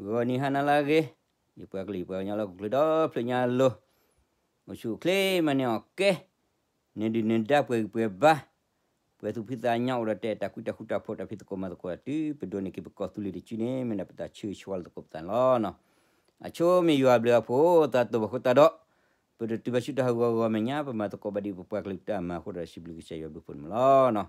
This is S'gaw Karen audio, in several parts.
ဂီၤနံၤဟါနၤလၢအဂ့ၤ, ယပှၤကလုာ်ယပှၤကညီလၢဟီၣ်ခိၣ်ချၢဒီဖျၢၣ်ညါအလိၤ, အိၣ်ဆူၣ်အိၣ်ချ့မၤန့ၢ်အီၣ်ကဲ, နဒုၣ်နဒါပှဲၤဂံၢ်ပှဲၤဘါ, ပှဲၤသူၣ်ဖှံသးညီအိၣ်ဒီးတဲတၢ်ကွံတၢ်ဃူတၢ်ဖိး တၢ်ဖံးသကိးမၤသကိး တုၤပဒိးန့ၢ်က့ၤပကီၢ်သူလ့ၤတစုန့ၣ် မ့ၢ်ဒၣ်ပတၢ်ဆၢဂ့ၤဆၢဝါလၢသကိးပသးန့ၣ်လီၤ. အဆိမ့ၢ်ယွၤအဘျုးအဖှိၣ် သးတအိၣ်ဘၣ်ဃိသတးဒီး ပတတုၤဘၣ်ဆူတၢ်ဟးဂီၤဂီၤမဲာ်ညါ ပမၤသကိးဘၣ်ဒ်ပပှၤကလုာ်တၢ်မၤအဃိဒီး စံးဘျုးကစၢ်ယွၤဘျုးဖှိၣ်န့ၣ်လီၤ.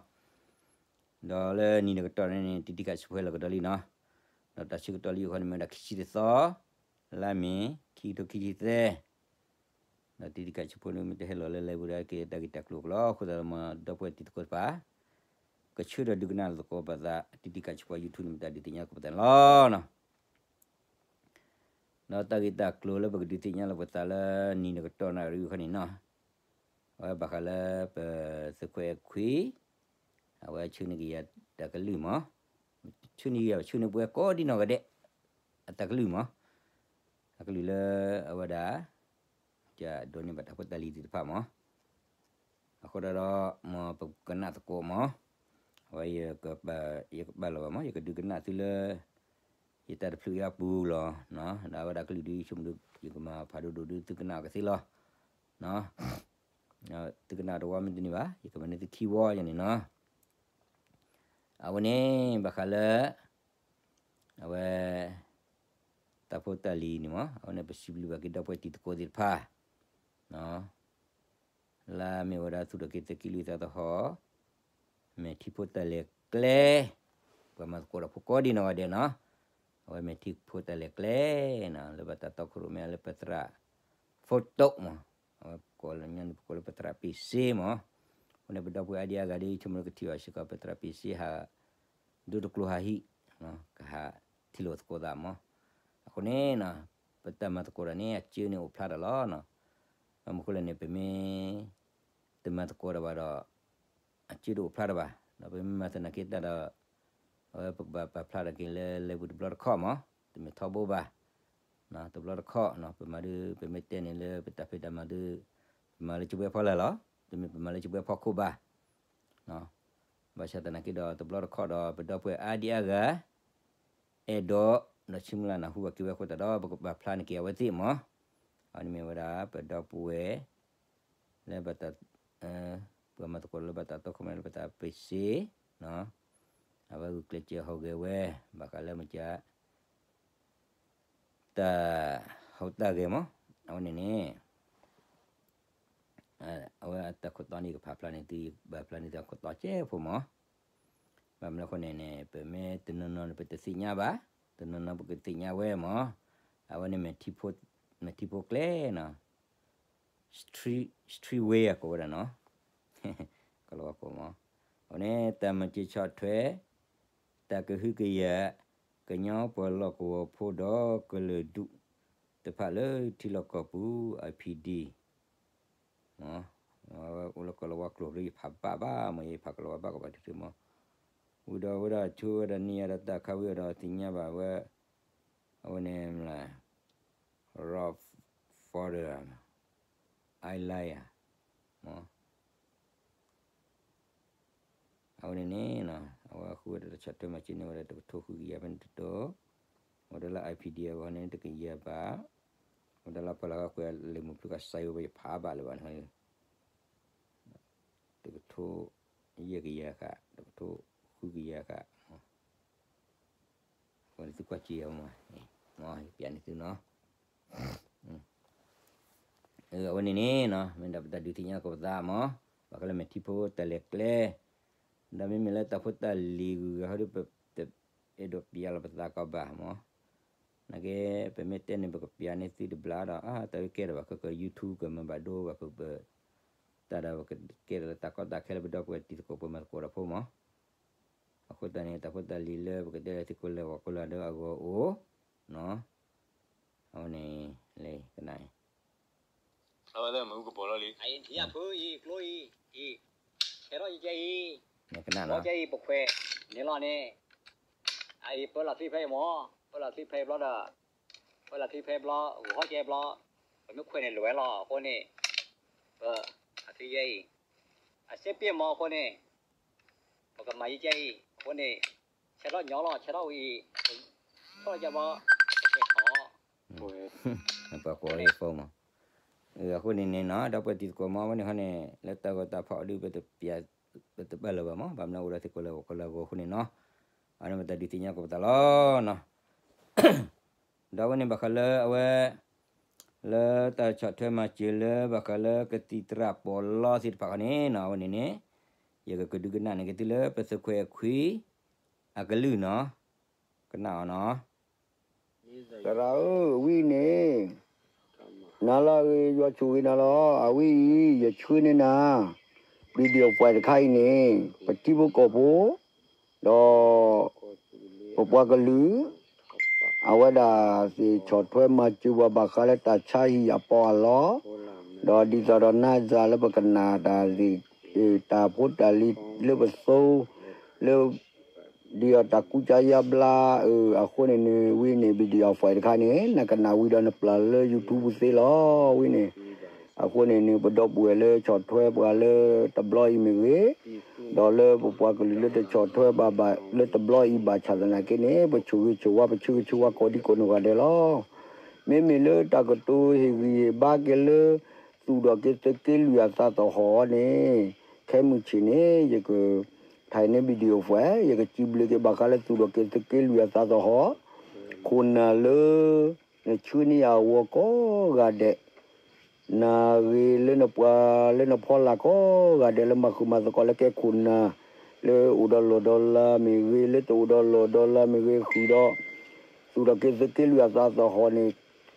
ဒီးလၢနံၤတကတီၢ်န့ၣ် တံၤတံၤခးဆူးဖိဟဲလီၤကဒီးလံနီၤ, ဒီးတၢ်ဆၢကတီၢ်လၢယဂီၢ်န့ၣ်မ့ၢ်ဝဲဒၣ်ခံဆံတသီ, လါမ့ၤ ခံကထိခံဆံသၢ, ဒီးတံၤတံၤခးဆူးဖိန့ၣ် မ့ၢ်တဟဲလီၤလၢ live ဒီးက့ၤတၢ်ဂ့ၢ်တၢ်ကျိၤကလီ အဃိသတးဒီး မ်ဒီပုၢ်ဝဲၢ်တံၤသကိးတဖၣ် ကဆၢဒီးဒုးကနၣ်သကိးပသး တံၤတံၤခးဆူးဖိ YouTube န့ၣ် မ့ၢ်တၢ်ဒုးသ့ၣ်ညါသကိးပသးန့ၣ်လီၤ. ဒီးတၢ်ဂ့ၢ်တၢ်ကျိၤလၢပကဒုးသ့ၣ်ညါလီၤပသးလၢနံၤတကတီၢ်န့ၣ်အံၤခီန့ၣ်နီၤ, အဝဲဘၣ်ဃးလၢပသုးခွဲးခွံ အဝဲဆှၢန့ၢ်က့ၤယၤတၢ်ကလုၢ်မး, ဆှၢန့ၢ်ယၤ ဆှၢန့ၢ်ပှၤကိးဒံနီၢ်ဂၤဒဲး အတၢ်ကလုၢ်မး, အကလုၢ်လၢအဝဲဒၣ် ကဒိးန့ၢ်ဘၣ်တၢ်ဖိတၢ်လံၤသ့ၣ်တဖၣ်မး, အဃိဒီး မ်ပကနၣ်သကိးမး, အဝဲ ယကပာ်လီၤဘၣ်မး ယကဒုးကနၣ်သုလၢ ယတၢ်တဖျၢၣ်အံၤအပူၤလီၤ, ဒီးအဝဲဒၣ်ကလုၢ်ဒုး ယဆိကမိၣ်ဒုး ယကမၤဖးဒိၣ်ဒိၣ်ဒုးသုကနၣ်အီၤကသ့လီၤ. သုကနၣ်တဝီမ့ၢ်တန့ၢ်ဘၣ် ယကမၤန့ၢ်သုခံဝီယၤန့ၣ်နီၤ. အဝဲန့ၣ် ဘၣ်ဃးလၢ အဝဲ တၢ်ဖိတၢ်လံၤန့ၣ်မး အဝဲန့ၣ် ပစံးဘျုးဘၣ်က့ၤဒီပုၢ်ဝဲၢ်တံၤသကိးသ့ၣ်တဖၣ် လၢမ့ၢ်ဝဲဒၣ်သူၣ်ထီၣ်က့ၤသုးက့လွံၢ်သးသဟီၣ်, မဲာ်ထံဖိတၢ်လဲၤကျဲ, ပှၤမၤသကိးဒီးဖိကိးဒံနီၢ်ဂၤဒဲးနီၤ, အဝဲမဲာ်ထံဖိတၢ်လဲၤကျဲနီၤ လၢဘၣ်တၢ်တီခိၣ်ရိၣ်မဲလၢပသရၣ် photo မး, အဝဲပကိးလၢညါန့ၣ် ပကိးလၢပသရၣ်ပ့ၢ်စ့မး, အဃိန့ၣ် ပဒီပုၢ်ဝဲၢ်အါဒံအါဂၤဒီး ယဆိကမိၣ်လၢကထံၣ်ဘၣ်စ့ၢ်ကီး ပသရၣ်ပ့ၢ်စ့ဟး ဒိတကျိၤဟးဟံၣ်, ကဟးထံၣ်လိာ်သကိးသးမး, အဃိန့ၣ် ပတၢ်မၤသကိးတၢ်န့ၣ် အစၢန့ၣ်အိၣ်ဖျါတၢ်လီၤ. ဘၣ်မနုၤဃိလဲၣ်န့ၣ် ပမ့ၢ် တမၤသကိးတၢ်ဘၣ်ဒီး အစၢတအိၣ်ဖျါတၢ်ဘၣ်, ဒီးပမ့ၢ်မၤသနာ်က့တၢ်ဒီး အဝဲပကဘၣ်ပာ်ဖျါထီၣ်က့ၤလၢ live ပူၤတဘျီတခီၣ်မး, တမ့ၢ်ထီဘိဘၣ်, တဘျီတခီၣ် ပမၤဒုး ပမ့ၢ်တဲန့ၣ်လၢပတၢ်ဖံးတၢ်မၤဒုး ပမၤလၢကဘဲဖီလာ်လီၤ, တမ့ၢ်ပမၤလၢကဘဲဖီခိၣ်ဘၣ်. ဘၣ်ဆၣ်သနာ်က့ဒီး တဘျီတခီၣ်ဒီး ပဒီပုၢ်ဝဲၢ်အါဒံအါဂၤ အဲၣ်ဒိး ဒီးဆူမဲာ်ညါနၢ်ဟူဘၣ်က့ၤဝဲအဃိသတးဒီး ပကပာ်ဖျါန့ၢ်က့ၤအဝဲသ့ၣ်မး, အဝဲန့ၣ်မ့ၢ်ဝဲဒၣ် ပဒီပုၢ်ဝဲၢ် လၢဘၣ်တၢ် ပှၤမၤသကိးလၢဘၣ်တၢ်တီခိၣ်ရိၣ်မဲလၢပသရၣ်ပ့ၢ်စ့, အဝဲဂုာ်ကျဲးစၢးဟူးဂဲၤဝဲ ဘၣ်ဃးလၢမ့ၢ်က တၢ်ဟူးတၢ်ဂဲၤမး, အဝဲန့ၣ်န့ၣ် အဝဲအတၢ်ခိၣ်တီန့ၣ် ယကဖးဖျါန့ၢ်သု ဘၣ်ဖျါန့ၢ်သုအခိၣ်တီကဲဖိမး, ဘၣ်မနုၤအဃိန့ၣ်န့ၣ် ပမ့ၢ်တနီၤနီၤန့ၣ် ပတသ့ၣ်ညါဘၣ်, တနီၤနီၤပကသ့ၣ်ညါဝဲမး, အဝဲန့ၣ် မဲာ်ထံဖိကျဲနီၤ streetwear အကိးဝဲဒၣ်နီၤ, ကလီၤဝါကိးမး, အဝဲန့ၣ် တၢ်မၤစၢၤဆီၣ်ထွဲ တၢ်ကဟုကယာ် ကညီပှၤလီၢ်ကဝီၤဖိဒီးကလုာ်ဒူၣ်တဖၣ်လၢထံလီၢ်ကီၢ်ပူၤ I P D မး, အိၣ်လၢကလီၤဝါကျိာ်ဖျၢၣ် ယဖးဘၣ်ဘၣ်မး ယဖးကလီၤဝါဘၣ်ကဘၣ်တထံၣ်မး, ဝံၤဒီးဝဲဒၣ်ဆိဝဲဒၣ်န့ၢ်ယၤဒီးတၢ်ခါဝံၤဒီးသ့ၣ်ညါဘၣ်ဝဲ, အဝဲန့ၣ် Rob Fowler, I Lie ဧါ, မး အဝဲန့ၣ်န့ၣ် အဝဲဃုဝဲဒၣ်တၢ်ဆီၣ်ထွဲမၤစၢၤန့ၢ်ဝဲဒၣ်တကထိဃုကယၤဖဲန့ၣ်တတီၤ, ဝဲဒၣ်လၢ I P D အဂီၢ်န့ၣ် တကယၤဘၣ်, ဝဲဒၣ်လၢပှၤလၢအကွဲးလံာ်မုာ်ဖျိကစၢ်ယိၤဝဲ ယဖးဘၣ်လၢၤဘၣ်န့ၣ်, တကထိယဲၢ်ကယၤဃၣ် တကထိဃုကယၤဃၣ် အဝဲန့ၣ်သုကွၢ်စၢၤယၤမး, ယပျးန့ၢ်သုနီၤ, အဝဲန့ၣ်န့ၣ် မ့ၢ်ဒၣ်ပတၢ်ဒုးသ့ၣ်ညါကီးပသးမး, ဘၣ်ဃးလၢမဲာ်ထံဖိတၢ်လဲၤကျဲ, ဒီးမ့မ့ၢ်လၢတၢ်ဖိတၢ်လံၤဂုၤဂၤဟီဒီး ပတအဲၣ်ဒိးပျးလီၤပသးကီးဘၣ်မး, နာ်က့ ပမ့ၢ်တဲန့ၣ် ပကပျးန့ၢ်သုတဘျီဒီး အါ တၢ်ဝဲကဲထီၣ်ဘၣ် ခဲက YouTube ကမၤဘၣ်ဒိဘၣ် ပ တၢ်ဒီးပကကဲထီၣ်လၢတၢ်ကီတၢ်ခဲလၢပဒီပုၢ်ဝဲၢ်တံၤသကိးပှၤမၤသကိးတၢ်ဖိမး, အဃိသတးန့ၣ် တၢ်ဖိတၢ်လံၤလၢပကတဲလၢသုးခိၣ်လၢဝီၤခိၣ်လၢဒီးအဂီၢ်အိၣ်, အဝဲန့ၣ် လၢကနၣ် အဝဲမ့ၣ်အူကပီၤလီၤလံ, ယဖုအံၤ ကျိအံၤ, အံၤ, ဟဲထီၣ်ယကဲအံၤ, ကနၣ်နီၤ, ကဲအံၤ ပခွဲးန့ၣ်လီၤန့ၣ်, အအံၤ ပၢလီၤချံဖဲအံၤမး, ပၢလီၤချံဖဲအံၤဘျီဒီး, ပၢလီၤချံဖဲအံၤဘျီ, ဂီၤဟီၣ်ကဲအံၤဘျီ, ပမ့ၢ်ခွဲးန့ၣ်လွဲလီၤအဃိန့ၣ်, ပ, အချံယဲအံၤ, အစ့ပ့ၢ်မးအဃိန့ၣ် ပကမၤယကဲအံၤ, အဃိန့ၣ် ဆဲးထီၣ်ညီလီၤ ဆဲးထီၣ်ဝံၤအံၤ, ထီၣ်ကဲဘျီ, ပ ပှၤကိးအီၤ phone မး, အဃိန့ၣ်န့ၣ်နီၤ ဒီပုၢ်ဝဲၢ်တံၤသကိးမး အဝဲန့ၣ်ခီန့ၣ် လၢတၢ်ဂီၤတၢ်ဖီၣ်အီၤဒုး ပတပျၢ် ပတပာ်လၢၤဘၣ်မး ဘၣ်မနုၤအိၣ်ဒီးသကိးလၢဂီၤလၢအဂီၤအဃိန့ၣ်နီၤ, အန့ၣ်ပတၢ်ဒုးသ့ၣ်ညါကိးပသးလီၤနီၤ. ဒီးအဝဲန့ၣ်ဘၣ်ဃးလၢအဝဲ လၢတၢ်ဆီၣ်ထွဲမၤစၢၤလၢဘၣ်ဃးလၢကသံၣ်သရၣ်ပီးလီသ့ၣ်တဖၣ်ခီန့ၣ်နီၤ အဝဲန့ၣ်န့ၣ် ယကကဒုးကနၣ်န့ၢ်က့ၤသုလၢပသုးခွဲးခွံ အကလုၢ်နီၤ, ကနၣ်အီၤနီၤ. သရၣ်ဧၢ, ဝံၤန့ၣ် နၤလၢအဂ့ၤ ယွၤဆိၣ်ဂ့ၤနၤလီၤ. အဝဲအံၤ ယဆှၢန့ၢ်နၤ video file တခါအံၤန့ၣ် ပထံဖိကီၢ်ဖိ ဒီး ပပှၤကလုာ် အဝဲဒၣ်သ့ၣ်ဆီၣ်ထွဲမၤစၢၤပှၤဘၣ်ဃးလၢတၢ်ဆါဟံၣ်အပီးအလီ, ဒီးဒ်သိးဒီးနၤစၢ်လၢပကနၣ်တၢ်သ့ၣ် တၢ်ဖိတၢ်လံၤလၢပသိ လၢ ဒ်အတၢ်ကူစါယါဘျါ အဃိန့ၣ်န့ၣ် ဝံၤန့ၣ် video file တခါန့ၣ် နကနၣ်ဝံၤဒီးနပျၢ်လၢ YouTube သ့လီၤ. ဝံၤန့ၣ် အဃိန့ၣ်န့ၣ် ပဒီပုၢ်ဝဲၢ်လၢဆီၣ်ထွဲပှၤလၢတဘျီအံၤမ့ၢ်ဂ့ၤ, ဒီးလၢပပှၤကလုာ်လၢတဆီၣ်ထွဲဘၣ်ဘၣ်လၢတဘျီအံၤဘၣ်ဆၣ်သနာ်က့န့ၣ် ပဆိၣ်ဂ့ၤဆိၣ်ဝါ ပဆၢဂ့ၤဆၢဝါကိးဒံကိးနီၢ်ဂၤဒဲးလီၤ. မ့မ့ၢ်လၢတၢ်ကတိၤဟ့ၣ်ဂံၢ်ဟ့ၣ်ဘါက့ၤလၢ သူၣ်ထီၣ်က့ၤသုးက့လွံၢ်အသးသဟီၣ်န့ၣ် ခဲမုၢ်ဆ့ၣ်န့ၣ် ယက ထံၣ်န့ၢ် video file ယကစံးဘျုးက့ၤဘၣ်ဃးလၢသူၣ်ထီၣ်က့ၤသုးက့လွံၢ်အသးသဟီၣ် ခိၣ်နၢ်လၢ နဆှၢန့ၢ်ယၤအဂီၢ်ကိးဂၤဒဲး, နဂ့ၤလၢနပှၤလၢနဖီလာ်ကိးဂၤဒဲး လၢမၤဃုာ်မၤသကိးလၢကဲခိၣ်နၢ် လၢအိၣ်ဒီးလီၢ်ဒီးလၤမ့ၢ်ဂ့ၤ လၢတအိၣ်ဒီးလီၢ်ဒီးလၤမ့ၢ်ဂ့ၤ ဃုာ်ဒီး သူၣ်ထီၣ်က့ၤသုးက့လွံၢ်အသးသဟီၣ်န့ၣ်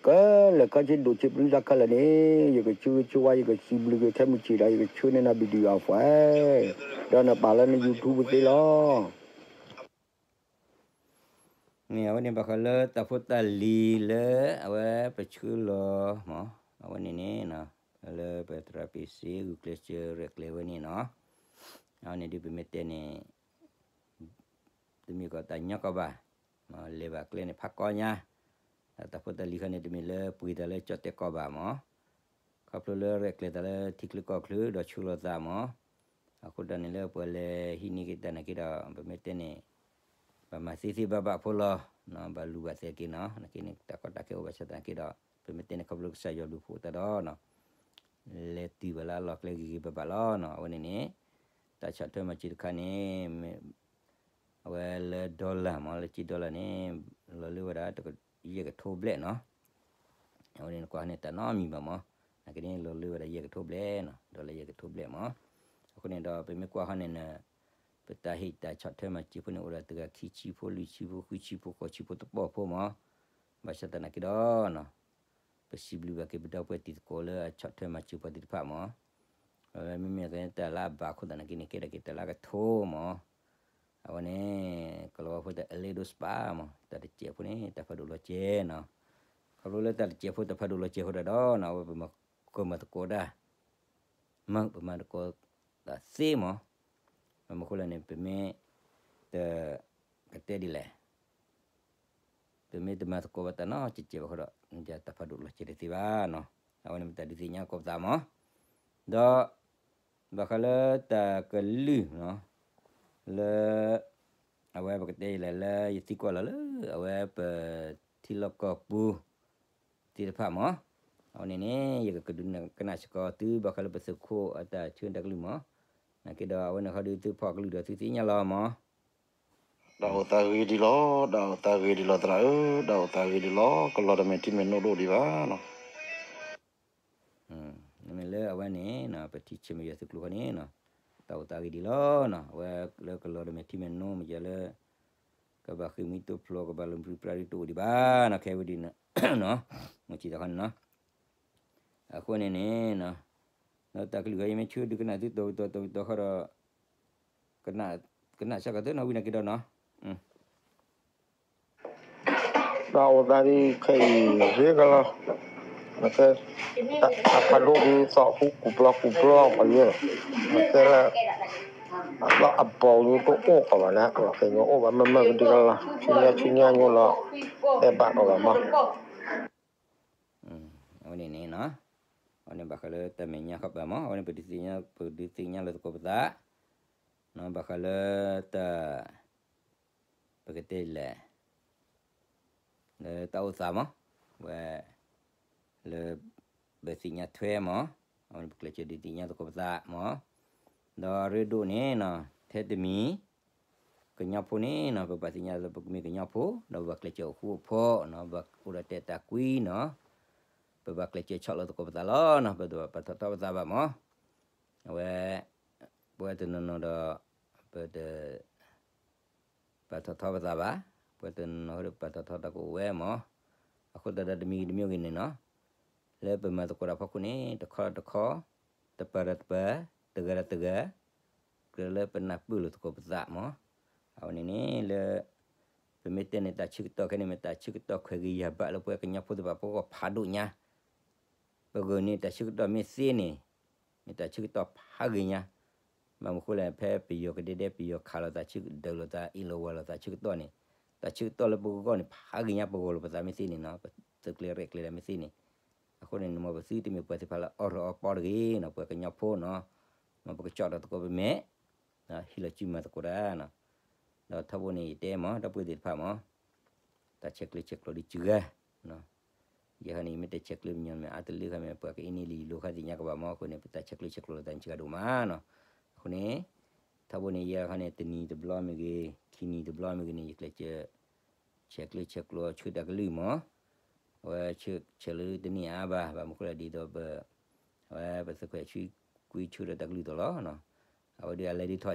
ကလဲၤခီဆ့ဒိၣ်ဆ့ပျုတၢ်ခဲလၢာ်န့ၣ် ယကဆၢဂ့ၤဆၢဝါ ယကစံးဘျုးက့ၤခဲမုၢ်ဆ့ၣ်ဒီး ယကဆှၢန့ၢ်နၤ video file ဒီးနပာ်လၢန YouTube သ့လီၤ. န့ၣ် အဝဲန့ၣ်ဘၣ်ဃးလၢတၢ်ဖိတၢ်လံၤလၢ အဝဲပဆှၢလီၤမး အဝဲန့ၣ်န့ၣ် လၢပသရၣ်ပ့ၤစ့ဂုာ်ကျဲးစၢးရဲၣ်ကျဲၤဝဲန့ၣ်နီၤ, အဝဲန့ၣ်ဒုးပမ့ၢ်တဲန့ၣ် တမ့ၢ်ကီးတၢ်ညီကီးဘၣ်, လဲၤဘၣ်ကျဲန့ၣ်ဖးကီညါ, ဒီးတၢ်ဖိတၢ်လံၤခီန့ၣ် တမ့ၢ်လၢပှ့ၤတၢ်လၢကၠီၣ်တဲာ်ကီးဘၣ်မး, ခီဖျိလၢရဲၣ်ကျဲၤတၢ်လၢထံချၢကီၢ်ချၢဒီးဆှၢလီၤသးမး, အဃိတၢ်န့ၣ်လၢပှၤလဲၤဟံးန့ၢ်က့ၤတၢ်နာ်က့ဒီး ပမ့ၢ်တဲန့ၣ် ဘၣ်မၤသ့သ့ဘၣ်ဘၣ်ဖိလီၤ, ဘၣ်လူၤဘၣ်သဲက့ၤနီၤ, နာ်က့န့ၣ် တၢ်ကီတၢ်ခဲအိၣ်ဘၣ်ဆၣ်သနာ်က့ဒီး ပမ့ၢ်တဲန့ၣ် ခီဖျိကစၢ်ယွၤဘျုးဖှိၣ်တၢ်ဒီး လဲၤတုၤဘၣ်လၢအလီၢ်ကျဲဂ့ၤဂ့ၤဘၣ်ဘၣ်လီၤနီၤ, အဝဲန့ၣ်န့ၣ် တၢ်ဆီၣ်ထွဲမၤစၢၤတခါန့ၣ် အဝဲလၢ dollar မး လၢကၠံ dollar န့ၣ် လီၤလၢဝဲဒၣ် ယဲၢ်ကထိဘျဲၣ်နီၤ, အဝဲန့ၣ်နကွၢ်န့ၣ်တၢ်နီတမံၤဘၣ်မး, နာ်က့န့ၣ်လီၤလၢဝဲဒၣ်ယဲၢ်ကထိဘျဲၣ်နီၤ, dollar ယဲၢ်ကထိဘျဲၣ်မး, အဃိန့ၣ်ဒီးပမ့ၢ်ကွၢ်ဃီန့ၣ် ပတၢ်ဟ့ၣ်တၢ်ဆီၣ်ထွဲမၤစၢၤဖိန့ၣ် အိၣ်ဒီးတဂၤခံဆံဖိ လွံၢ်ဆံဖိ ဃုဆံဖိ ဃိးဆံဖိတပီၢ်ဖိမး, ဘၣ်ဆၣ်သနာ်က့ဒီး ပစံးဘျုးဘၣ်က့ၤပဒီပုၢ်ဝဲၢ်တံၤသကိးလၢအဆီၣ်ထွဲမၤစၢၤပှၤသ့ၣ်တဖၣ်မး, အဝဲမ့မ့ၢ်ကဲတၢ်လၢအဘၣ်အဃိသနာ်က့န့ၣ် ကဲထီၣ်က့ၤတၢ်လၢအကထိမး, အဝဲန့ၣ် ကလီၤဝါဖိတၢ်အလဲဒိးစပာ်မး တၢ်တစဲးဖိန့ၣ် တၢ်ဖးဒိၣ်လီၤစဲၤနီၤ, ခီဖျိလၢတၢ်တစဲးဖိတၢ်ဖးဒိၣ်လီၤစဲၤအဃိဒီးနီၤ အဝဲပမၤကမၤသကိးတၢ် မၤပမၤသကိးတၢ်သ့မး, ဘၣ်မနုၤအဃိလဲၣ်န့ၣ် ပမ့ၢ်တ ကတဲဒ်လဲၣ် ပမ့ၢ်တမၤသကိးဘၣ်တၢ်နီတစဲးဘၣ်ဃိဒီး တၢ်ဖးဒိၣ်လီၤစဲၤတသ့ဘၣ်နီၤ, အဝဲန့ၣ်ပတၢ်ဒုးသ့ၣ်ညါကိးပသးမး, ဒီး ဘၣ်ဃးလၢတၢ်ကလုၢ်နီၤ လၢ အဝဲပကတဲဒ်လဲၣ် လၢယသံကွၢ်လီၤလၢ အဝဲပထံလီၢ်ကီၢ်ပူၤ သ့ၣ်တဖၣ်မး, အဝဲန့ၣ်န့ၣ် ယကကဒုးကနၣ်စ့ၢ်ကီးသု ဘၣ်ဃးလၢပသုးခိၣ်အတၢ်ဆှၢတၢ်ကလုၢ်မး, နာ်က့ဒီးအဝဲန့ၣ်ဃီဒီးသုဖီၣ်ကလုၢ်ဒီးသုသ့ၣ်ညါလီၤမး တၢ်အိၣ်သးဂ့ၤဒံးလီၤ, တၢ်အိၣ်သးဂ့ၤဒံးလီၤသရၣ်ဧၢ, တၢ်အိၣ်သးဂ့ၤဒံးလီၤ, ကလီၤတမဲာ်ထံမဲာ်နိတအိၣ်ဒံးဘၣ်နီၤ. မ့မ့ၢ်လၢအဝဲန့ၣ် ပထံၣ်ဆၢၣ်မဲာ်ယွၤသုးကျိၤဃီန့ၣ် တၢ်အိၣ်သးဂ့ၤဒံးလီၤနီၤ, အဝဲလၢကလီၤတမဲာ်ထံမဲာ်နိ မ့ၢ်ယၤလၢ ကဘၣ်ဃ့ၢ်မှံဟးဖျိး ကဘၣ်လီၤပြံပြါဒ်တအိၣ်ဒံးဘၣ်နီၤ, ခဲဝဲဒ်နီၤ, မ့ၢ်စံးတၢ်ဃီန့ၣ်နီၤ, အဃိန့ၣ်န့ၣ် ဒီးတၢ်ကလုၢ်ဃီ ယမ့ၢ်ဆှၢဒုးကနၣ်သုတီၤဝံၤတီၤတီၤဝံၤတီၤဃီဒီး ကနၣ်စ့ၢ်ကီးသုနီၤ ဝံၤနာ်က့ဒီးနီၤ တၢ်အိၣ်သးဒ်ခဲအံၤဂ့ၤကလီၤ, နကဲ တၢ်ဖးဒိၣ်ဒ်သိးဟူကူၣ်ပျီကူၣ်ပျီပှၤယဲ, နကဲလၢ အသီအဘီၣ်ညိတအိၣ်ကီးဘၣ်န့ၣ် ပှၤကညီအိၣ်ဘၣ်မုာ်မုာ်ကဒံကလီၤ, ဆူညါဆူညါညိလီၤ, အဲၣ်ဘၣ်ကီးဘၣ်မး အဝဲန့ၣ်န့ၣ်နီၤ, အဝဲန့ၣ်ဘၣ်ဃးလၢတၢ်မဲာ်ညါဃီဘၣ်မး, အဝဲန့ၣ်ပဒုးသ့ၣ်ညါ ပဒုးသ့ၣ်ညါလီၤသကိးပသး, ဘၣ်ဃးလၢတၢ် ပကတဲလဲၣ် လၢတၢ်အိၣ်သးမး, ဝဲ လၢ ပသ့ၣ်ညါထွဲမး, အဝဲန့ၣ်ပကျဲးစၢးဒုးသ့ၣ်ညါသကိးပသးမး, ဒီးရ့ဒိၣ်န့ၣ်နီၤ ထဲတမံၤ ကညီဖိန့ၣ်နီၤ ပဘၣ်သ့ၣ်ညါလၢပကမ့ၢ်ကညီဖိ ဒီးပဘၣ်ကျဲးစၢးအိၣ်ဃူအိၣ်ဖိးနီၤ ဘၣ်အိၣ်ဒီးတဲာ်တၢ်ကွံနီၤ, ပဘၣ်ကျဲးစၢးဆီၣ်လီၤသကိးပသးလီၤနီၤ ပတဘၣ်ပာ်ထီၣ်ထီပသးဘၣ်မး, အဝဲ ပဝဲတနီၤနီၤဒီး ပတ ပာ်ထီၣ်ထီပသးဘၣ်, ပှၤတနီၤနီၤဒီးပာ်ထီၣ်ထီတၢ်ကအိၣ်ဝဲမး, အဃိသတးဒီးတမံၤဂ့ၤတမံၤဂ့ၤန့ၣ်နီၤ, လၢပမၤသကိးတၢ်ဖီခိၣ်န့ၣ် တခီဒီးတခီ, တပၤဒီးတပၤ, တဂၤဒီးတဂၤ, ကြၢးလၢပနၢ်ပၢၢ်လိာ်သကိးပသးမး, အဝဲန့ၣ်န့ၣ်လၢ ပမ့ၢ်တဲန့ၣ်တၢ်ဆၢကတီၢ်ခဲန့ၣ် မ့ၢ်တၢ်ဆၢကတီၢ်ခွဲးဂ့ၤယာ်ဘၣ်လၢပှၤကညီဖိသ့ၣ်တဖၣ်ပဂီၢ်ဖးဒိၣ်ညါ ပဂီၢ်န့ၣ်တၢ်ဆၢကတီၢ်မ့ၢ်သ့န့ၣ်, မ့ၢ်တၢ်ဆၢကတီၢ်ဖးဂ့ၤညါ, ဘၣ်မနုၤဃိလဲၣ် ဖဲပယီၤကဒဲဒဲ ပယီၤခးလိာ်သးဆၢကတီၢ် ဒုးလိာ်သး အ့ၣ်လိာ်ဝီလိာ်သးဆၢကတီၢ်န့ၣ်, တၢ်ဆၢကတီၢ်လၢပဂီၢ်န့ၣ် ဖးဂ့ၤညါ ပဂီၢ်လိာ်ပသးမ့ၢ်သ့န့ၣ်နီၤ, ပသုးကျဲၤရဲၣ်ကျဲၤတၢ်မ့ၢ်သ့န့ၣ်, အဃိန့ၣ် မ်ပသုတမ့ၢ်ပှၤသ့ၣ်တဖၣ်လၢအီၣ်ရၢအီပီတဂ့ၤနီၤ, ပှၤကညီဖိနီၤ, မ်ပကကၠီၣ်ထီၣ်သကိးပမဲာ် ဟံးလီၤစုမၤသကိးတၢ်နီၤ, ဒီးထီဘိန့ၣ် ယတဲမး ဒီပုၢ်ဝဲၢ်သ့ၣ်တဖၣ်မး, တၢ်ဆဲးကျၢဆဲးကျိးဒ်စှၤဂၤ, ယဲခီန့ၣ် ယမ့ၢ်တဲဆဲးကျၢပညီန့ၣ် မ့ၢ်အါတလၢခါမ့ၢ် ပှၤကအ့န့ၢ်လံလိၤခါသ့ၣ်ညါကဘၣ်မး, အဃိန့ၣ် ပတၢ်ဆဲးကျၢဆဲးကျိးလိာ်သးန့ၣ် စှၤဒိၣ်မးနီၤ, အဃိန့ၣ် ထီဘိန့ၣ် ယဲခီန့ၣ် တနံၤတဘျီမ့ၢ်ဂ့ၤ ခံနံၤတဘျီမ့ၢ်ဂ့ၤန့ၣ် ယကျဲးစၢး ဆဲးကျၢဆဲးကျိးဆူတၢ်ကလုၢ်မး, အဝဲဆဲးလၢတန့ၢ်အါဘၣ်, ဘၣ်မနုၤဃိလဲၣ်ဒ်သိးပ အဝဲပသုးခွဲးဆံကွံဆူဒီးတၢ်ကလုၢ်သိးလီၤ, အဝဲဒုးအလဲၤဒ်ထီၣ်ဟ့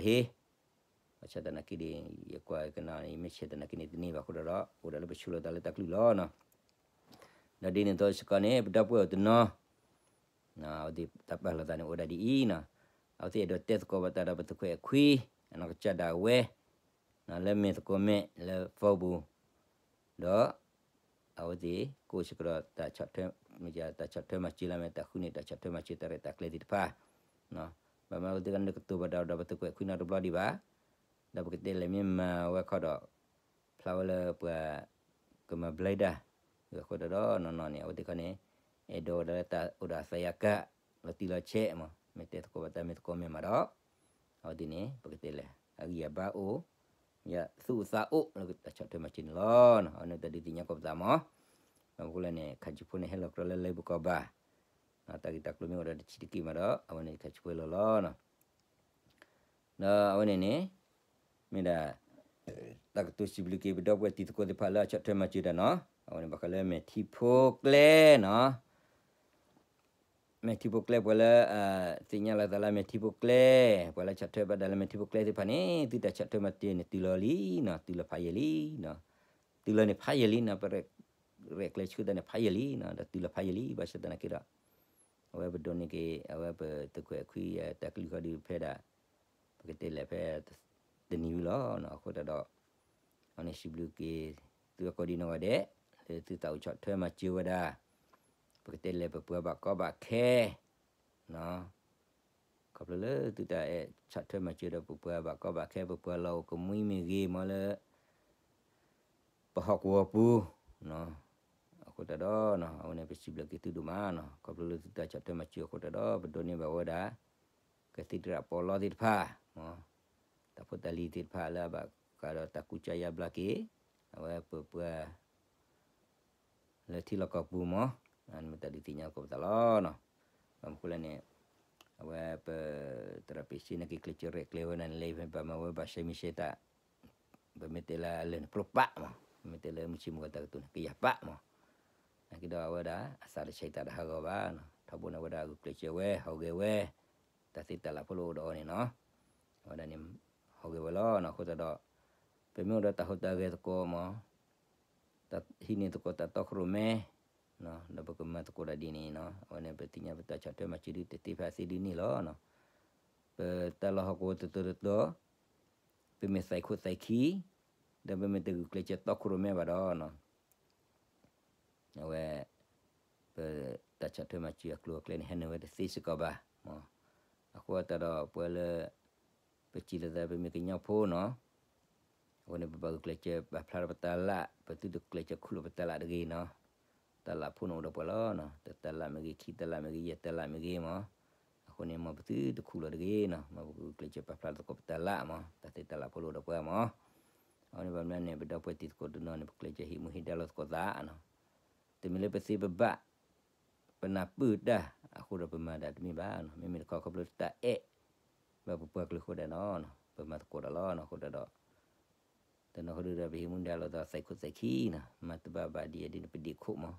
ဘၣ်ဆၣ်သနာ်က့ဒီး ယကွၢ်ကနၣ်န့ၣ် ယမ့ၢ်ဆဲးသနာ်က့န့ၣ် တန့ၢ်ဘၣ်အဃိဒီး အိၣ်ဒၣ်လၢပဆူးလိာ်သးလၢတၢ်ကလုၢ်လီၤနီၤ, ဒီးဒ်န့ၣ်အသိးစ့ၢ်ကီးန့ၣ် ပဒီပုၢ်ဝဲၢ်အိၣ်တနီၤ အဝဲသ့ၣ်တၢ်ပာ်လီၤသးန့ၣ် အိၣ်ဝဲဒၣ်ဒ်အံၤနီၤ, အဝဲသ့ၣ်အဲၣ်ဒိးတဲသကိးဘၣ်တၢ်ဒီးပသုးခွဲးအခွံ အနီၢ်ကစၢ်ဒၣ်ဝဲ လၢမဲာ်သကိးမဲာ်လၢ phone ပူၤ, ဒီး အဝဲသ့ၣ်ကအိၣ်စ့ၢ်ကီးဒီး တၢ်ဆီၣ်ထွဲမၤစၢၤလၢမ့ၢ်တၢ်ဃုန့ၢ်တၢ်ဆီၣ်ထွဲမၤစၢၤတၢ်ရဲၣ်တၢ်ကျဲၤသ့ၣ်တဖၣ်, ဘၣ်မနုၤအဝဲသ့ၣ်ကန့ၣ်ကတိၤဘၣ်တၢ်ဒီးပသုးခွဲးအခွံနီတဘျီဒံးဘၣ်, ဒီးပကတဲလဲၣ်မ့ၢ်မၤဝဲခီဒီး ဖျါဝဲလၢပှၤ ကမၤဘျါတၢ်, အဃိသတးဒီးနီၢ်နီၢ်န့ၣ် အဝဲသ့ၣ်ခီန့ၣ် အဲၣ်ဒိးဝဲဒၣ်လၢတၢ်အိၣ်ဒီးအသးယၤကၣ် လီၤတံၢ်လီၤဆဲးမး မ့ၢ်တဲသကိးဘၣ်တၢ်မ့ၢ်သကိးမဲာ်မးဒီး အဝဲသ့ၣ်န့ၣ် ပကတဲလဲၣ် အဂံၢ်အဘါအိၣ် ယသူၣ်အိၣ်သးအိၣ်လၢတၢ်ဆီၣ်ထွဲမၤစၢၤန့ၣ်လီၤ. အဝဲန့ၣ်တၢ်ဒုးသ့ၣ်ညါကိးပသးမး, ဘၣ်မနုၤဃိလဲၣ်န့ၣ် ခါဆူဖိန့ၣ် ဟဲလီၤကြီလၢလၢပကီၢ်ဘၣ်, တၢ်ဂ့ၢ်တၢ်ကျိၤမ့ၢ်အိၣ်ဒီးတဆံးတက့ၢ်မးဒီး အဝဲန့ၣ်ခါဆူဖိလီၤလီၤ. ဒီးအဝဲန့ၣ်န့ၣ် မ့ၢ်ဒၣ် တၢ်ကတိၤစံးဘျုးက့ၤ ပဒီပုၢ်ဝဲၢ်တံၤသကိးသ့ၣ်တဖၣ်လၢအဆီၣ်ထွဲမၤစၢၤတၢ်နီၤ, အဝဲန့ၣ်ဘၣ်ဃးလၢမဲာ်ထံဖိကျဲနီၤ, မဲာ်ထံဖိကျဲပှၤလၢ သ့ၣ်ညါလီၤသးလၢမဲာ်ထံဖိကျဲ, ပှၤလၢဆီၣ်ထွဲဘၣ်တၢ်လၢမဲာ်ထံဖိကျဲသ့ၣ်တဖၣ်န့ၣ် သုတၢ်ဆီၣ်ထွဲမၤစၢၤန့ၣ် တုၤလီၤလံနီၤ, တုၤလီၤဖးယံာ်လံနီၤ, တုၤလီၤန့ၣ်ဖးယံာ်လံနီၤ, ပ ရဲၣ်ကျဲၤဆူသးန့ၣ်ဖးယံာ်လံနီၤ, ဒီးတုၤလီၤဖးယံာ်လံ ဘၣ်ဆၣ်သနာ်က့ဒီး အဝဲပဒိးန့ၢ်က့ၤ အဝဲပသုးခွဲးအခွံ တၢ်ကလုၢ်ဃီဒီးဖဲဒၣ် ပကတဲလဲၣ်ဖဲ တနံၤဝံၤလီၤ. အဃိသတးဒီး အဝဲန့ၣ်စံးဘျုးက့ၤ သုအကိးဒံးနီၢ်ဂၤဒဲး လၢသုသးအိၣ်ဆီၣ်ထွဲမၤစၢၤဝဲဒၣ် ပကတဲလဲၣ်ပပှၤဘၣ်ကီဘၣ်ခဲ ခီဖျိလၢသုတၢ်အဲၣ်ဆီၣ်ထွဲမၤစၢၤဒီးပပှၤဘၣ်ကီဘၣ်ခဲ ပပှၤလီၢ်အိၣ်ကမှံမ့ၢ်ဂ့ၤ မ်လၢ ပဟီၣ်ကဝီၤပူၤ အဃိသတးဒီး အဝဲန့ၣ်ပစံးဘျုးက့ၤသုဒိၣ်မးနီၤ, ခီဖျိလၢသုတၢ်ဆီၣ်ထွဲမၤစၢၤအဃိသတးဒီး ပဒိးန့ၢ်ဘၣ်ဝဲဒၣ် ကသံၣ်သရၣ်ပီးလီသ့ၣ်တဖၣ် တၢ်ဖိတၢ်လံၤသ့ၣ်တဖၣ်လၢအဘၣ်ဃးဒီးတၢ်ကူစါယါဘျါက့ၤ အဝဲပပှၤ လၢထံလီၢ်ကီၢ်ပူၤမး, မ့ၢ်တၢ်ဒုးသ့ၣ်ညါသကိးပသးလီၤ. ဘၣ်မနုၤဃိလဲၣ်န့ၣ် အဝဲပ သရၣ်ပ့ၣ်စ့နာ်က့ၤ ကျဲးစၢးရဲၣ်ကျဲၤဝဲဒၣ်န့ၣ် လၢယဖဲဘၣ်မၤဝဲဘၣ်ရှဲမံၤရှဲတၢ် ပမ့ၢ်တဲလၢအလၢာ်န့ၣ် ကျိပာ်မး, ပမ့ၢ်တဲလၢမုၢ်ဆ့ၣ်မုၢ်ဂီၤတၢ်ကတိၤန့ၣ် ကယၤပာ်မး, နာ်က့ဒီးအဝဲဒၣ် အသးတဆံးတၢ်တဟးဂီၤဘၣ်, ထီဘိန့ၣ် အဝဲဒၣ်ဂုာ်ကျဲးစၢးဝဲ ဟီၣ်ဂဲၤဝဲ တၢ်သ့တၢ်လၢ်ဖိလၢအိၣ်ဒီးအီၤန့ၣ်နီၤ, အဝဲဒၣ်န့ၣ် ဟီၣ်ဂဲၤဝဲလီၤနီၤ, အဃိသတးဒီး ပမ့ၢ်အိၣ်ဒီးတၢ်ဟူးတၢ်ဂဲၤသကိးမး ဟံးန့ၢ်သကိးတၢ်တီခိၣ်ရိၣ်မဲ ဒီးပကမၤသကိးတၢ်ဒ်န့ၣ်နီၤ, အဝဲန့ၣ် ပသ့ၣ်ညါပတၢ်ဆီၣ်ထွဲမၤစၢၤဒုး တသ့ဖဲအသ့ဒုးန့ၣ်လီၤ. ပတၢ်လီၢ်ဟီၣ်ကဝီၤတတီၤတတီၤ ပမ့ၢ်သးခိၣ်သးခံ ဒီးပမ့ၢ်တဂုာ်ကျဲးစၢးတီခိၣ်ရိၣ်မဲဘၣ်ဒီး အဝဲ ပတၢ်ဆီၣ်ထွဲမၤစၢၤအကျိၤအကျဲန့ၣ် ဟဲနုာ်ဝဲတသ့စ့ၢ်ကီးဘၣ်မး, အဃိသတးဒီးပဝဲလၢ ပစံးလီၤသး ပမ့ၢ်ကညီဖိနီၤ, အဃိန့ၣ် ပဘၣ်ဂုာ်ကျဲးစၢးပာ်ဖျါထီၣ်ပတၢ်လၢ်, ပသုတကျဲးစၢးခူၣ်လီၤပတၢ်လၢ်တဂ့ၤနီၤ, တၢ်လၢ်ဖိန့ၣ်အိၣ်ဒီးပှၤလီၤ, တတၢ်လၢ်မ့ၢ်ဂ့ၤ ခံတၢ်လၢ်မ့ၢ်ဂ့ၤ ယဲၢ်တၢ်လၢ်မ့ၢ်ဂ့ၤမး, အဃိန့ၣ် မ်ပသုတခူၣ်လီၤတဂ့ၤနီၤ, မ်ပဂုာ်ကျဲးစၢးပာ်ဖျါထီၣ်သကိးပတၢ်လၢ်မး, တၢ်သ့တၢ်လၢ်ဖိလၢအိၣ်ဒီးပှၤမး, အဃိန့ၣ် ဘၣ်မနုၤန့ၣ် ပဒီပုၢ်ဝဲၢ်တံၤသကိးတနီၤန့ၣ် ပကျဲးစၢးဟ့ၣ်မူဟ့ၣ်ဒါလိာ်သကိးသးနီၤ တမ့ၢ်လၢပသ့ပဘၣ် ပနၢ်ပၢၢ်တၢ်အဃိဒီးပမၤဒၣ်တမ့ၢ်ဘၣ်နီၤ, မ့မ့ၢ်တခီခီဖျိတၢ်အဲၣ် ဘၣ်ပပှၤကလုာ်အဃိဒၣ်နီၤ, ပမၤသကိးတၢ်လီၤနီၤ, အဃိဒၣ်ဒီး တနီၤဃီဒုဒီး ပဟံးမူဒါလိာ်သးသဲးခိၣ်သဲးခံနီၤ, မၤတဘၣ်ဘၣ်ဒ်အံၤဒ်န့ၣ် ပဒ့ခိၣ်မး,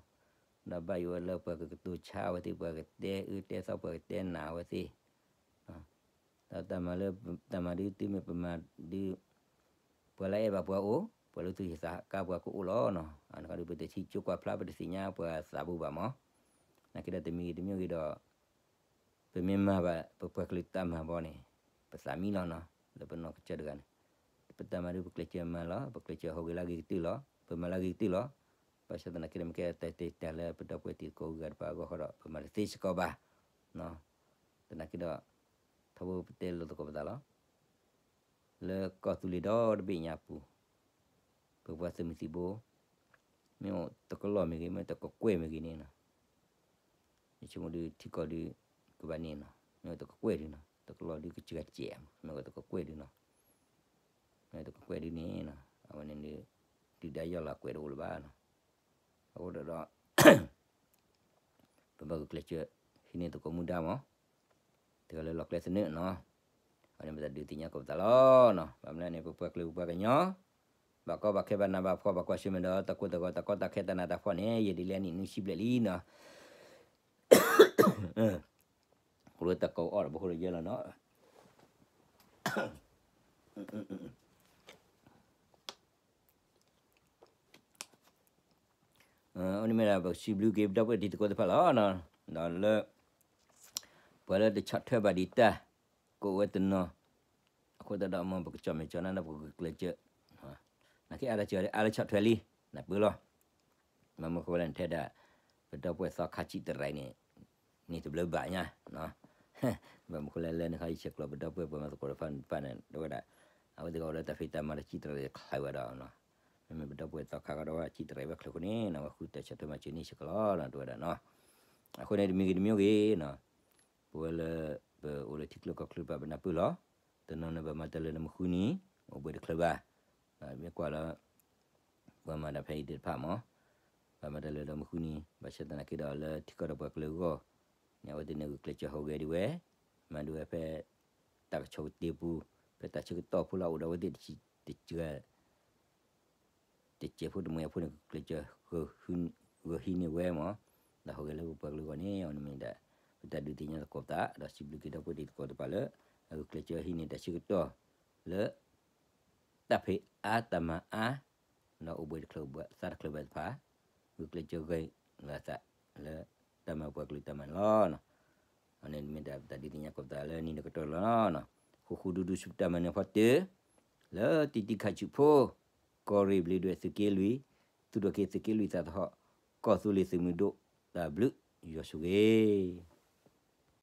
ဒီးဘၣ်ယိၣ်ဝဲလၢပှၤကကတိၤဆါအဝဲသ့ၣ် ပှၤကတဲအၢတဲသီ ပှၤကတဲနၢ်အဝဲသ့ၣ် ဒီးတၢ်မၤလၢ တၢ်မၤဒုးတုၤမ့ၢ်ပမၤဒုး ပှၤလၢအဲၣ်ဘၣ်ပှၤအိၣ်, ပှၤလၢသူၣ်ဟ့သးကါပှၤကအိၣ်လီၤနီၤ, အန့ၣ်ခီဒုးပတထံၣ်ကၠိကွၢ်ဖျါ ပတသ့ၣ်ညါပှၤသးပူၤဘၣ်မး, နာ်က့ဒီးတမံၤဂ့ၤတမံၤဂ့ၤဒီး ပမ့ၢ်မၤဘၣ် ပပှၤကလုာ်တၢ်မၤဘီန့ၣ် ပသးမံလီၤနီၤ, လၢပနီၢ်ကစၢ်တဂၤန့ၣ်, ပတၢ်မၤဒုး ပကျဲးစၢးမၤလီၤ, ပကျဲးစၢးဟူးဂဲၤလၢအဂ့ၤကတၢၢ်လီၤ, ပမၤလၢအဂ့ၤကတၢၢ်လီၤ, ဘၣ်ဆၣ်သနာ်က့ဒီး မ့ၢ်ကဲတၢ်တဲတၢ်လၢပဒီပုၢ်ဝဲၢ်တံၤသကိးဂၤတဖၣ်အဂီၢ်ဃီဒီး ပမၤတသ့စ့ၢ်ကီးဘၣ်, သနာ်က့ဒီး ထီဘိပတဲလိာ်သကိးပသးလီၤ. လၢကီၢ်သူလ့ၤဒီတဘ့ၣ်ညါပူၤ, ပပှၤသုးမုၢ်သံၣ်ဘိ မ့ၢ်အိၣ်တကလီၢ်မ့ၢ်ဂ့ၤ မ့ၢ်တကကွဲၢ်မ့ၢ်ဂ့ၤန့ၣ်နီၤ, ယဆိကမိၣ်ဒုးထံကီၢ်ဒုး ကဘၣ်န့ၣ်နီၤ, မ့ၢ်အိၣ်တကကွဲၢ်ဒုးနီၤ, တကလီၢ်ဒုးကစှၤကဲး, မ့ၢ်အိၣ်တကကွဲၢ်ဒုးနီၤ, မ့ၢ်အိၣ်တကကွဲၢ်ဒုးန့ၣ်နီၤ, အဝဲန့ၣ်ဒုး ဒုၣ်ဒါယီၢ်လီၤကွဲးတအိၣ်လၢၤဘၣ်နီၤ, အဃိဒီး ပဘၣ်ဂုာ်ကျဲးစၢး ဟံးန့ၢ်သကိးမူဒါမး, တဂၤလၢလီၢ်ကျဲသနၢၣ်နီၤ, အဝဲန့ၣ်ပတၢ်ဒုးသ့ၣ်ညါကိးပသးလီၤနီၤ, ဘၣ်မနုၤန့ၣ် ပပှၤကလုာ်ပပှၤကညီ ဘၣ်ကီဘၣ်ခဲဘၣ်နးဘၣ်ဖှီၣ်ဘၣ်ကွၢ်ဆၢၣ်မဲာ်ဒီး တၢ်ကိၢ်တၢ်ဂီၤ တၢ်ကီတၢ်ခဲတၢ်နးတၢ်ဖှီၣ်န့ၣ် ယံာ်ဒ်လဲၣ်နံၣ်နွံဆံဘျဲၣ်လံနီၤ, အိၣ်လၢတၢ်ကိၢ်အီၣ်ဒီးပဃိလၢယဲလီၤနီၤ အန့ၣ်မ့ၢ်ဒၣ်ပစံးဘျုးက့ၤပဒီပုၢ်ဝဲၢ်တံၤသကိးတဖၣ်လီၤ, ဒီးလၢ ပှၤလၢတဆီၣ်ထွဲဘၣ်ဒံးတၢ် ကအိၣ်ဝဲတနီၤ, အဃိသတးဒီး မ်ပကကၠီၣ်မဲာ်ကၠီၣ်နါဒီးပကကျဲးစၢး, နာ်က့အါတကၠီၣ်အါလၢဆီၣ်ထွဲလံ, နၢ်ပၢၢ်လီၤ, မ့ၢ်မနုၤဃိလဲၣ်န့ၣ် ထဲဒၣ် ပဒီပုၢ်ဝဲၢ်သီခါစံၣ်တရံးန့ၣ် န့ၢ်တဘျုးဘၣ်ညါ ဘၣ်မနုၤဃိလဲၣ် လၢန့ၣ်ခီ ယဆဲးကျိးပဒီပုၢ်ဝဲၢ်ပှၤမၤသကိးတဖၣ်န့ၣ် တဲဝဲဒၣ် အဝဲသ့ၣ်ကအိၣ်လၢတၢ်ဖံးတၢ်မၤတၢ်စံၣ်တရံးချါဝဲဒီး မ့မ့ၢ်ပဒီပုၢ်ဝဲၢ်သီခါကဒီးဝဲစံၣ်တရံးဝဲချုးဃိန့ၣ် အဝဲဃုတၢ်ဆီၣ်ထွဲမၤစၢၤန့ၢ်ဆဲးကျိးလီၤ တဲဝဲဒၣ်နီၤ, အဃိန့ၣ်တမံၤဂ့ၤတမံၤဂ့ၤနီၤ, ပဝဲလၢ ပအိၣ်လၢထံချၢကီၢ်ချၢတဖၣ်ပနၢ်ပၢၢ်လီၤ, တနီၤန့ၣ်ဘၣ်မၤတၢ်လၢာ်ဒီးမုၢ်ဃုနံၤ အိၣ်ဘှံးတချုးဘၣ်, မ့ၢ်ကွၢ်လၢ ပှၤမၤတၢ်ဖဲအံၤသ့ၣ်တဖၣ်မး, ဘၣ်မၤတၢ်လၢာ်ဒီးမုၢ်ဃုနံၤ ဘၣ်ဆၣ်သနာ်က့ဒီးလၢထံကီၢ်ဒီးပှၤကလုာ်အဂီၢ်န့ၣ် အဝဲသ့ၣ်န့ၣ်ဂုာ်ကျဲးစၢးဟူးဂဲၤဒံးဝဲ, မၤဒံးဝဲဖဲ တၢ်ကဆီၣ်ကတ့ၤပူၤ, ဖဲတၢ်ဆၢကတီၢ်ဖိလၢအအိၣ်ဒီးအဝဲသ့ၣ်တစဲးဖိတမှဲၤအဖိန့ၣ် ဂုာ်ကျဲးစၢး ဂုာ်ဟံးန့ၢ်ဝဲမး, ဒီးဟူးဂဲၤလၢပပှၤကလုာ်အဂီၢ်န့ၣ် အဝဲန့ၣ်မ့ၢ်ဒၣ် ပတၢ်ဒုးသ့ၣ်ညါသကိးပသး ဒီးစံးဘျုးက့ၤဒီပုၢ်ဝဲၢ်တံၤသကိးတဖၣ်လၢ အဂုာ်ကျဲးစၢးဟံးန့ၢ်တၢ်ဆၢကတီၢ်လၢ တၢ်ဖံးအါတၢ်မၤအါ ဒီးအိၣ်ဘှံးတချုးဘၣ်သးတချုးဘၣ်တဖၣ် ဂုာ်ကျဲးစၢးဂ့ၤလီၤသးလၢတၢ်မၤပှၤကလုာ်တၢ်မၤန့ၣ်လီၤ. အန့ၣ်မ့ၢ်ဒၣ်ပတၢ်ဒုးသ့ၣ်ညါကိးပသးလၢနံၤဒီးကတီၢ်လီၤ. ဃူဃူဒူဒူဆူပတၢ်မၤနၢၤဖီတၢၢ် လၢတံၤတံၤခးဆူၣ်ဖိ ကီၢ်ရ့ၣ်ဘျ့းဒွဲၣ်သုးက့လွံၢ် သူၣ်ထီၣ်က့ၤသုးက့လွံၢ်သးသဟီၣ် ကီၢ်သူလ့ၤသုးမုၢ်ဒိၣ် တၢ်ဘျုးယွၤဆိၣ်ဂ့ၤ